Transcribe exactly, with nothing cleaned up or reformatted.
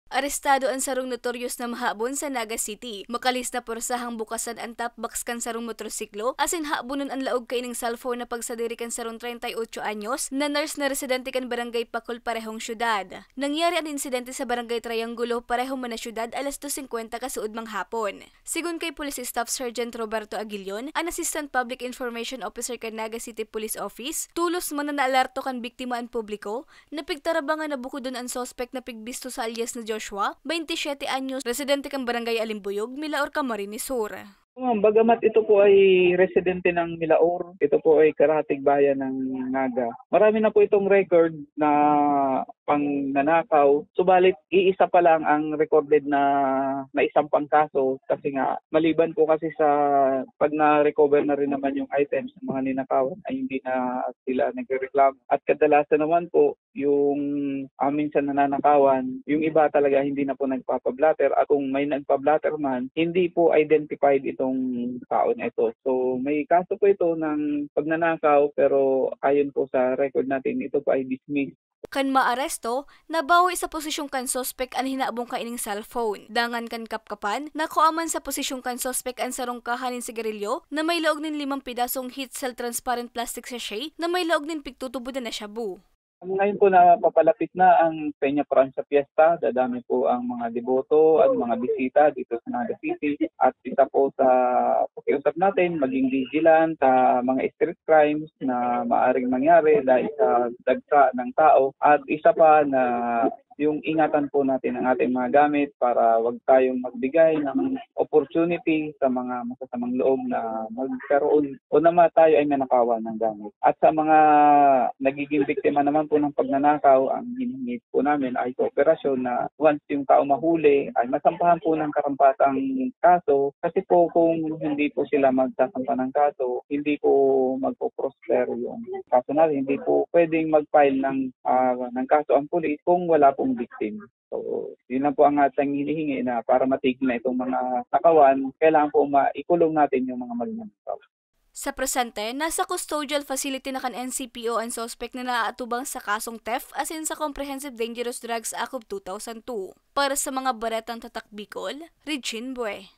Arestado an sarong notorious na mahabon sa Naga City. Makalis na pursahang bukasan an top box kan sarong motorsiklo, asin habonon an laog kaining cellphone na pagsadiri kan sarong treinta y ocho anyos na nurse na residente kan Barangay Pacol, parehong syudad. Nangyari an insidente sa Barangay Triangulo, parehong man na syudad, alas dos singkwenta kasuodmang hapon. Sigon kay Police Staff Sergeant Roberto Aguilion, an Assistant Public Information Officer kan Naga City Police Office, tolos man na naalerto kan biktima an publiko, napigtarabangan na bukodon an suspek na pigbisto sa alias na Joshua, twenty-seven anyos, residente kan Barangay Alimbuyog, Milaor, Camarines Sur. Ma'am, bagamat ito po ay residente ng Milaor, ito po ay karatig bayan ng Naga. Marami na po itong record na pangnanakaw, subalit iisa pa lang ang recorded na naisampang kaso kasi nga maliban po kasi sa pag na-recover na rin naman yung items ng mga ninakawan ay hindi na sila nagrereklamo. At kadalasan naman po, yung, ah, minsan nananakawan, yung iba talaga hindi na po nagpapa-blotter at kung may nagpa-blotter man, hindi po identified itong tao na ito. So, may kaso po ito ng pagnanakaw pero ayon po sa record natin, ito po ay dismissed. Kan maaresto, nabawi sa posisyon kan suspek an hinabong kaining cellphone. Dangan kan kapkapan, nakua man sa posisyon kan suspek an sarong kaha nin sigarilyo na may laog nin limang pidasong heat-sealed transparent plastic sachet na may laog nin pigtutubod na shabu. Ngayon po, napapalapit na ang Peña Francia Fiesta. Dadami po ang mga deboto at mga bisita dito sa Naga City. At isa po sa pakiusap natin, maging vigilant sa mga street crimes na maaaring mangyari dahil sa dagsa ng tao. At isa pa na yung ingatan po natin ang ating mga gamit para wag tayong magbigay ng opportunity sa mga masasamang loob na magkaroon o na ma-, tayo ay manakawan ng gamit. At sa mga nagiging biktima naman po ng pagnanakaw, ang hinihingi po namin ay kooperasyon na once yung tao mahuli, ay masampahan po ng karampatang kaso. Kasi po kung hindi po sila magsasampa ng kaso, hindi po magpo-prosper yung kaso natin. Hindi po pwedeng mag-file ng, ah, ng kaso ang pulis kung wala pong victim. So, yun lang po ang ating hinihingi na para matigil na itong mga nakawan, kailangan po maikulong natin yung mga magnanakaw. Sa presente, nasa custodial facility na kan N C P O an suspek na naaatubang sa kasong theft asin sa Comprehensive Dangerous Drugs Act of two thousand two. Para sa mga baretang Tatak Bicol, Regine Bue.